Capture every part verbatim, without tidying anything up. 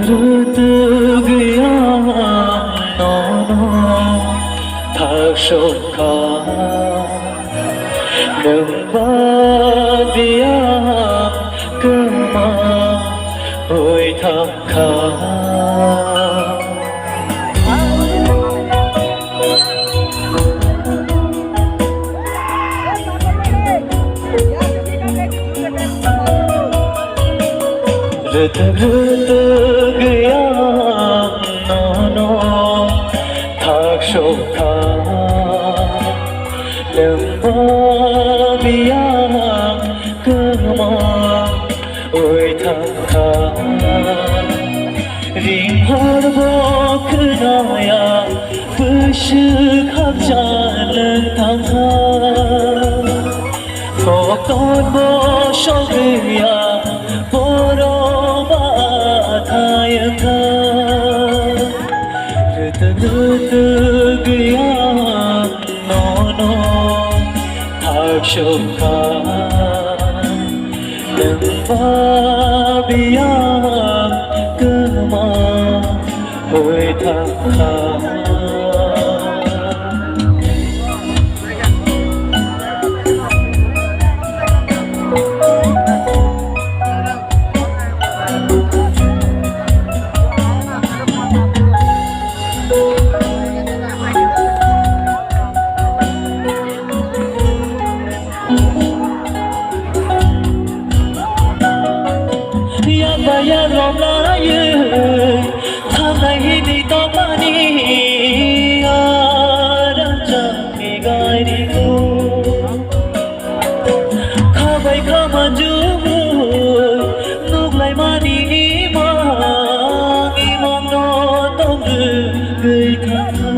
Kwtwk ya nono thak sokha, nwng ba biyang kwma oi thangkha. Rwtwk rwtwk ya nono thak sokha, nwng ba biyang kwma oi thangkha. Ring hor bo khwnaya, bwswk habjak nwng thangkha. Kokton bo sogriya, boro ba thayangkha. Rwtwk rwtwk ya nono thak sokha, nwng ba biyang kwma oi thangkha. Yakba yakrok laiwi thangnai hini tongmani, ah, rangchakni gairiko. Khabai khamanju nuklaimani imang, imangno tongwi thangkha.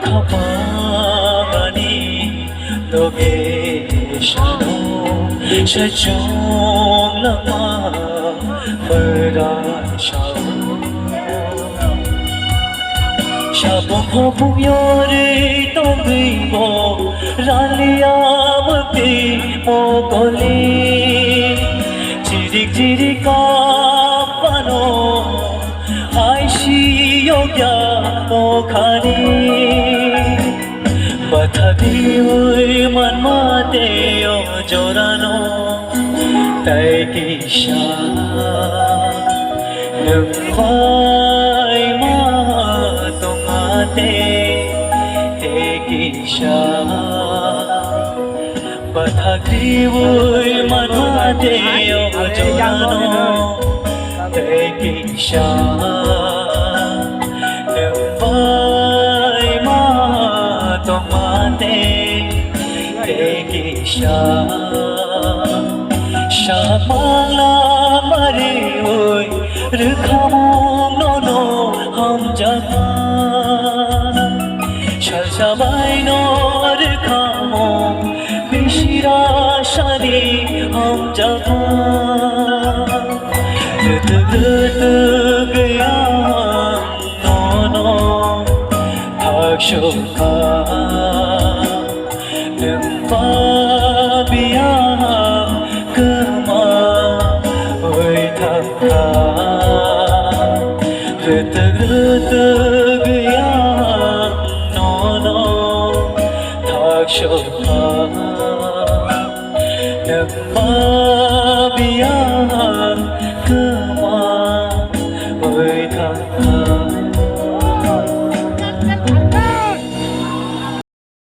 Khapangani loge sano sachung lama mera sao. Sabo khopung yori tongwi bo ralia bwtwi mokoli. Chirik chirik kapano aisi yokya mokhani. Bathakriwi manma tei o jorano tai kisa nwng bai ma tongma tei tei kisa. Bathakriwi manma tei o jorano tei kisa. Nwng bai ma tongma tei tei kisa. Samang lamariwi rwkhamung nono hamjakma. Salsa baino rwkhamung bisira sani hamjakma. Rwtwk rwtwk ya nono thak sokha. Nwng ba biyang kwma oi thangkha. Rwtwk rwtwk ya nono thak sokha. Nwng ba biyang kwma oi thangkha.